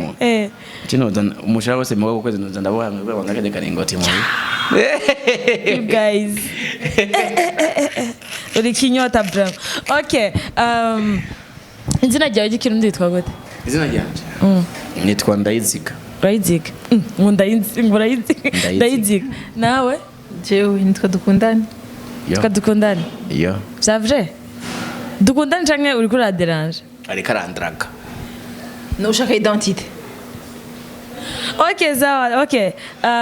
muntu. Kino umushahara wose mu kwezi noza ndaboha ngo ngakajya karingoti mu. You guys. Uri kinyota vraiment. Okay. Izina ryawe ry'ikirundi witwa gute? Izina ryanje nitwa Ndayiziga. Urayiziga? Ngo ndayiziga, ngo urayiziga. Ndayiziga. Ndayiziga. Nawe? Jewe nitwa Dukundane. Yo. Twa Dukundane. Yo. C'est vrai. Dukundane canke uriko uraderanje? Ariko arandraga. No ushaka identité. Okay, sawa. Okay.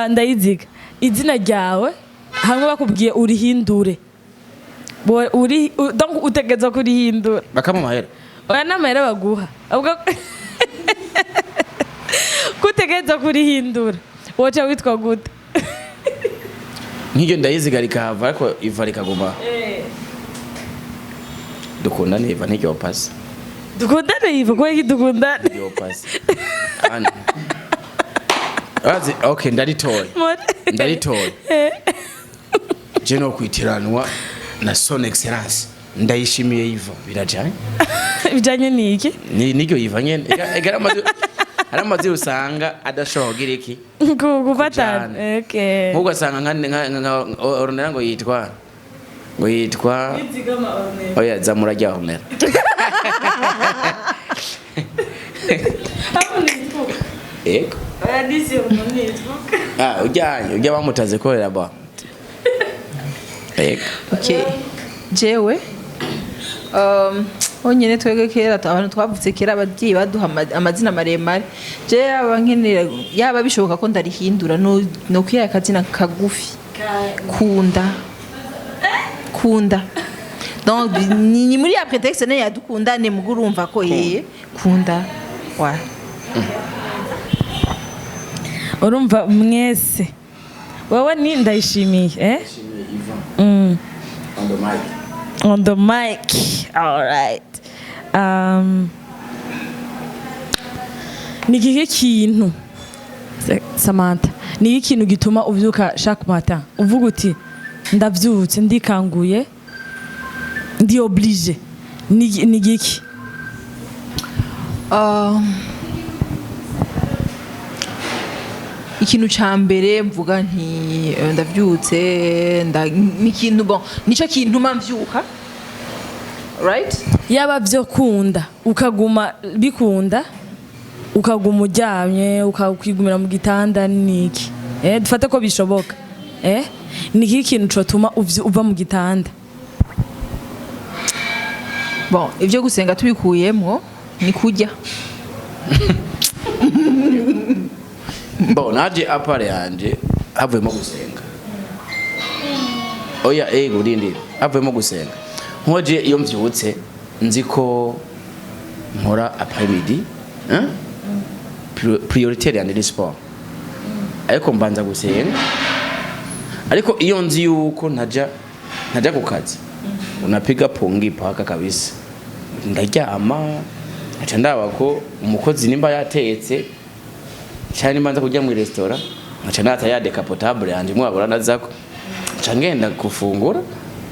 Ndayiziga. Izina ryawe hamwe bakubwiye urihindure. Uri donc utegerezwa kurihindura. Bakama amahera. Oya, n'amahera baguha. Ahubwo kutegerezwa kurihindura. Woca witwa gute? Nk'iryo Ndayiziga rikahava ariko iva rikaguma. Dukundane iva ntiryo pasi. Dukundane Iva, kubera iki Dukundane? Ntiryo pasi. Ana. Bazi okay ndaritoye. Ndaritoye. Je no kwitiranwa na Son Excellence Ndayishimiye Iva birajanye. Bijanye n'iki? Ni niryo Iva nyene. Ega hari amazi usanga adashobora kugira iki? Gufatana. Kujana. Okay. Nk'ubwo ugasanga nka Ornella ngo yitwa oya zamura rya Ornella. Yego. Ah, ujyanye ujya bamutaze korera ba. Yego. Okay. Jewe onyene twebwe kera abantu twavutse kera ababyeyi baduha amazina maremare. Je yaba nkenera, yaba bishoboka ko ndarihindura, no kwiha akazina kagufi. Kunda. Kunda. Donc ni muri ya prétexte ne yadukundane mugo urumva ko yeye kunda. Wa. Urumva mwese. Wewe ni Ndayishimiye, eh? On the mic. On the mic. All right. Ni ikihe kintu Samantha, ni ikihe kintu gituma uvyuka chaque matin uvuga uti ndavyutse, ndikanguye, ndi obligé? Ni giki? Ikintu ca mbere mvuga nti ndavyutse ni ikintu, bon, nico kintuma mvyuka, right? Yaba vyo kunda ukaguma bikunda, ukaguma uryamye, ukigumira mu gitanda, niki? Dufate ko bishoboka, ni iki kintu cotuma uva mu gitanda? Bon, ivyo gusenga tubikuyemwo, ni kurya. Bon, naje à part yanje havuyemo gusenga. Oya, ego urindira. Havuyemo gusenga. Nkoje iyo mvyutse nzi ko nkora après midi, hein? Prioritaire yanje ni sport. Ariko mbanza gusenga. Ariko iyo nzi yuko ntaja ku kazi, unapiga pungi paka kabisa. Ndaryama, nkaca ndaba ko umukozi nimba yatetse cyane mbanza kujya mu restaurant, nkaca nata ya décapotable yanje mwabura nazako, nca ngenda gufungura,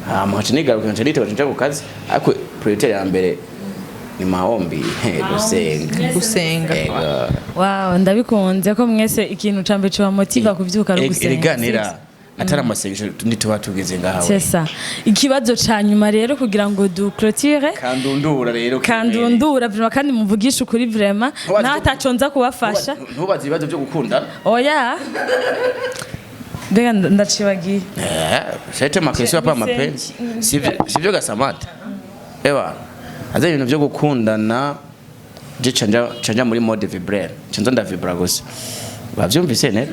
hama nkaca nigaruka, nkaca niteba, nca ku kazi. Ariko priorité ya mbere ni maombi, gusenga. Gusenga. Ego. Wow, ndabikunze ko mwese ikintu ca mbere cobamotiva kuvyuka ari ugusenga. Eriganira atari amasengesho ntituba tugeze ngahawe. C'est ça. Ikibazo ca nyuma rero kugira ngo du clôture. Kandundura rero. Kandundura vraiment, kandi muvugishe ukuri vraiment. Ntubaze. Nawe ataco nza kubafasha. Ntubaze ibibazo byo gukundana. Oya, mbega ndacibagiye. C'était ma question pas mapenzi. Sivyo sivyo gasamata. Ewa. Aza ibintu byo gukundana je canja muri mode vibraire. Canja ndavibra gusa. Bavyumvise ne?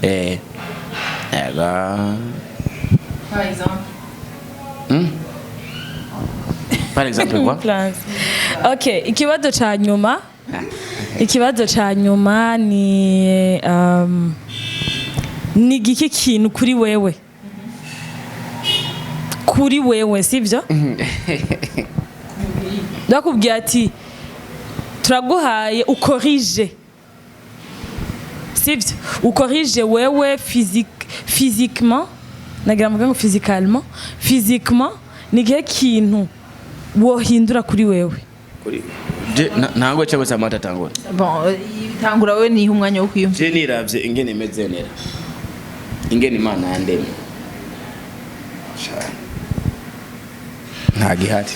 Eh. Ega. Par exemple? Par exemple quoi? Plans. Okay, ikibazo ca nyuma. Ikibazo ca nyuma ni Ni igiki kintu kuri wewe, sivyo? Ndakubwiye ati turaguhaye ukorije, sivyo? Ukorije wewe physiquement, nagira mvuge ngo physicalement, physiquement, ni igihe kintu wohindura kuri wewe? Kuri je ntango cyangwa se amata tangura? Bon, tangura wewe, niha umwanya wo kwiyumvira. Je niravye ingene imeze nera, ingene Imana yandemye. Sha, nta gihari,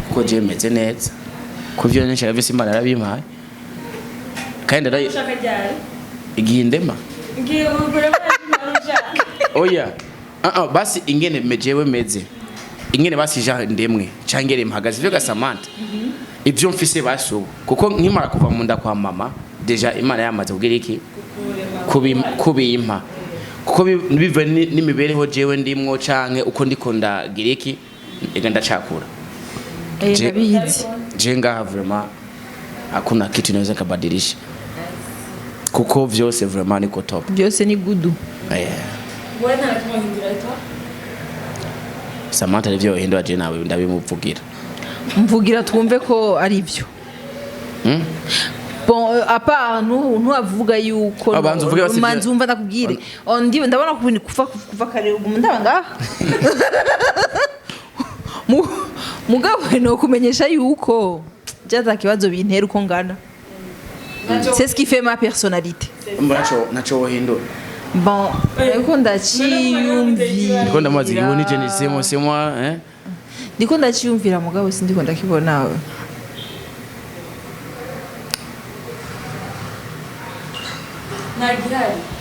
kuko je meze neza ku vyo nshaka vyose Imana yarabimpaye kandi igihe ndema. Oya, ah ah, basi ingene jewe meze, ingene basi ja ndemwe canke ingene mpagaze, ivyo gasamanta ivyo mfise basi ubu, kuko nkimara kuva mu nda kwa mama déjà Imana yamaze kugira iki? Kubimpa, kuko biva n'imibereho jewe ndimwo canke uko ndiko ndagira iki, ega ndacakura. Ndabizi. Je ngaha vraiment hakuna kitu inaweza kabadilisha, kuko vyose vraiment niko top. Byose ni good. Samantha arivyo yohindura, je nawe ndabimuvugira. Mvugira twumve ko ari byo. Bon, à part ntuavuga yuko Ah, banza uvuge basi. Manza umva ndakubwire. Oh, ndabona kuva kare ubu ndaba ngaha. Mugabo no kumenyesha yuko jaza kibazo bintera uko ngana, c'est ce qui fait ma personnalité. Naco wohindura? Bon, ariko ndaciyumvira. Ndiko ndamubaza igihe nije ni semo semo, eh. Ndiko ndaciyumvira, mugabo sindiko ndakibona.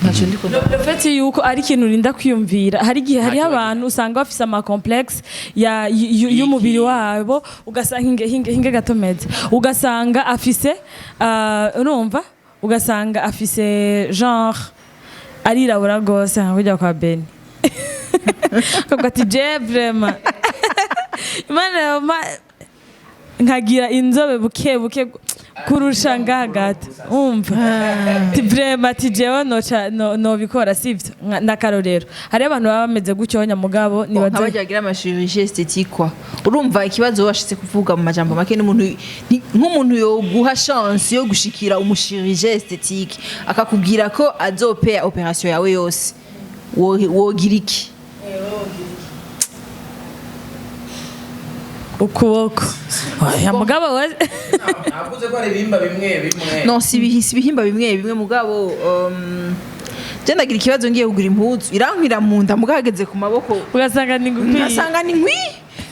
Ntacyo ndiko Le fait yuko ari ikintu urinda kwiyumvira, hari igihe hariho kiba abantu usanga bafise ama complexe ya y'umubiri wabo, ugasanga hinge hinge hinge gatomeze, ugasanga afise urumva, ugasanga afise genre arirabura rwose nka kujya kwa Beni, akavuga ati je vraiment Imana yoma nkagira inzobe buke buke kurusha ngaha gato, umva ti vraiment ati jewe noca nobikora, sivyo? N'akarorero, hariho abantu baba bameze gutyo nyamugabo nibaza Nk'abajya bagira ama chirurgie esthétique kwa, urumva ikibazo washitse kuvuga mu majambo make n'umuntu nk'umuntu yoguha chance yo gushikira umu chirurgien esthétique akakubwira ko azopea opération yawe yose, wogira iki? Ukuboko, oya mugabo we. Navuze ko ari ibihimba bimwe bimwe. Non, si ibihimba bimwe bimwe, mugabo je ndagira ikibazo ngiye kugura impuzu irankwira mu nda, mugabo hageze ku maboko ugasanga ni gukwiye. Ngasanga ni nkwi,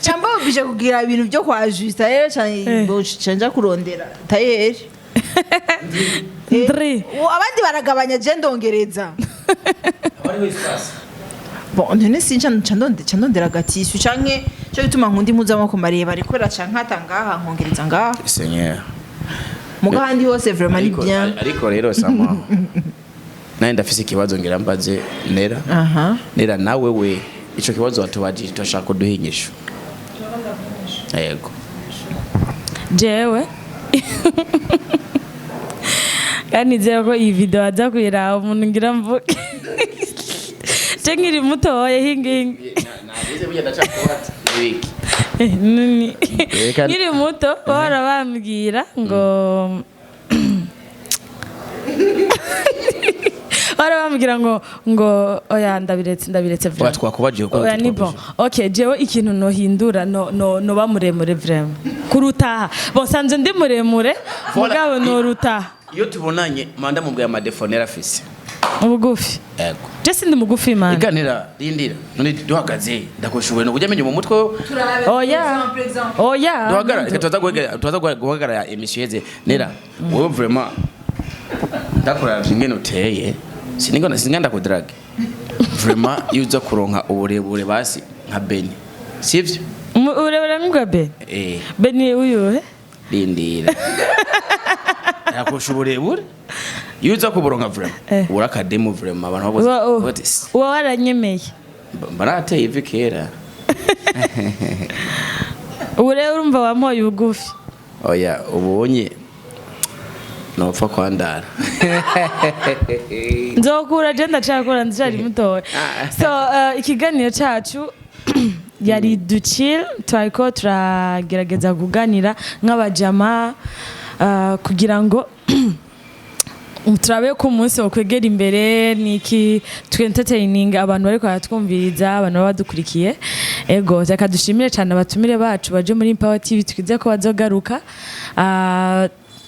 cyangwa bije kugira ibintu byo kwa ajuster rero Eh. canja kurondera tailleur. Ndri. Abandi baragabanya, je ndongereza. Hariho espace. Bon, none sinca nca ndondera agatisu canke cyo gituma nkunda impuzu y'amaboko maremare kubera ca nkata ngaha nkongereza ngaha. Seigneur. Muga ahandi hose vraiment ni Ariko bien. Ariko rero sama nawe ndafise ikibazo ngira mbaze Nera. Aha. Nera, nawe we ico kibazo watubajije turashaka kuduha inyishu, yego. Jewe kandi nizera ko iyi video aza kuyiraba umuntu ngira mvuge, je nkiri mutoya, hinge hinge. Nagize burya ndacakubaza ibiki. Nini? Reka- Nkiri muto bahora bambwira ngo, bahora bambwira ngo oya, ndabiretse, ndabiretse Oya, vraiment. twakubajije kuko Oya, ni bon. Ok, jewe ikintu nohindura, no noba muremure vraiment kurutaha. Bon, sanze ndi muremure. Voilà. Mugabo norutaha. Iyo tubonanye manda mubwiye ama défauts Nera afise. Ubugufi. Yego. Je sindi mugufi man. Iganira, rindira, none duhagaze ndakoshoboye no kujya menya mu mutwe. Oya, oya. Duhagarara, reka tuza guhagarara émission yeze. Nera, wowe vraiment ndakuravye ingene uteye, sinigona singa ndakudrague vraiment, iyo uza kuronka uburebure basi nka Beni, sivyo? Urebera nk'ubwa Beni? Eh. Beni uyuhe? Rindira, yakosha uburebure, iyo uza kuburonka vraiment uri akademu vraiment, abantu bavuze bati, Uba waranyemeye. Mba nateye ivi kera. Ubu rero urumva wampoye ubugufi. Oya, ubonye Nopfa kwandara. Nzokura, je ndacakura, ndacari mutoya. So ikiganiro cacu yari duchill, twariko turagerageza kuganira nk'abajama kugira ngo turabe ko umunsi wokwegera imbere niki twentertaining abantu bariko baratwumviriza, abantu baba badukurikiye. Ego, reka dushimire cyane abatumire bacu baje muri Empower TV, twize ko bazogaruka.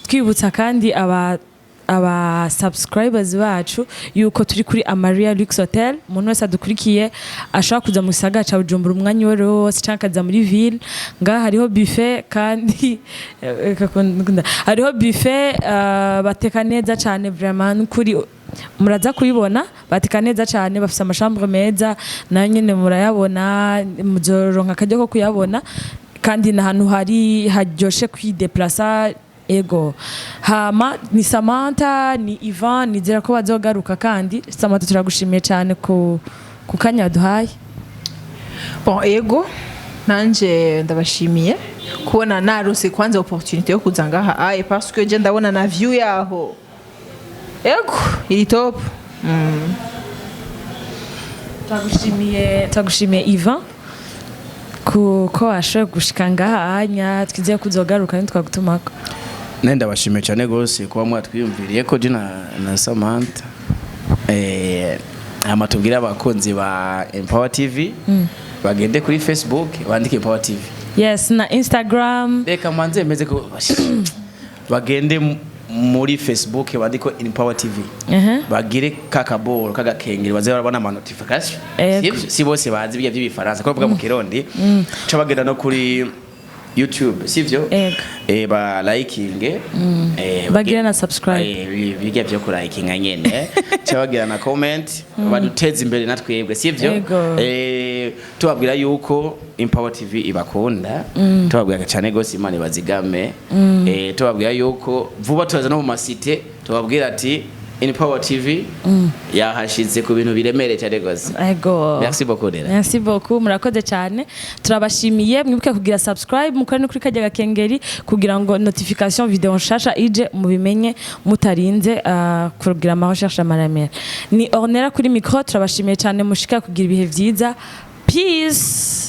Twibutsa kandi aba subscribers bacu yuko turi kuri Amaria Lux Hotel. Umuntu wese adukurikiye ashobora kuza mu gisagara ca Bujumbura umwanya uwo ariwo wose canke akaza muri ville, ngaha hariho buffet kandi reka hariho buffet, bateka neza cane vraiment, nukuri muraza kuyibona, bateka neza cane, bafise amachambre meza nayo nyene murayabona, muzoronka akaryo ko kuyabona, kandi ni ahantu hari haryoshe kwideplasa. Ego, hama ni Samantha, ni Ivan, nizera ko bazogaruka. Kandi Samantha, turagushimiye cyane ku kanya waduhaye. Bon, ego, nanje ndabashimiye kubona narose kwanza opportunité yo kuza ngaha aye, parce que je ndabona na view yaho, ego, iri top. Turagushimiye Ivan ko washoboye gushika ngaha anya, twizeye ko uzogaruka ntitwagutumako. Nenda ndabashimiye cyane gose kuba mwatwiyumviriye ko je na Samantha, hama tubwire abakunzi ba Empower TV bagende kuri Facebook bandike Empower TV. Yes, na Instagram. Reka manze meze ko bagende muri Facebook bandike Empower TV, bagire kakaboro kagakengeri baze barabona ama notification. Ego. Si bose bazi ibyo by'ibifaransa ko bavuga mu Kirundi, ca bagenda no kuri YouTube, sivyo? Ego. Ba liking, Bagire na subscribe. Bijya byo kurayikinga nyene, ca bagira na comment, baduteze imbere na twebwe, sivyo? Ego. Tubabwira yuko Empower TV ibakunda, tubabwira cyane gose Imana ibazigame, tubabwira yuko vuba turaza no mu masite, tubabwira ati Empower TV yahashize ku bintu biremereye cyane gose. Ego. Merci beaucoup rero. Merci beaucoup, murakoze cyane, turabashimiye. Mwibuke kugira subscribe, mukore no kuri kajya gakengeri kugira ngo notification video nshasha ije mubimenye mutarinze kugira ama recherche maremare. Ni Ornella kuri micro, turabashimiye cyane, mushika kugira ibihe byiza. Peace.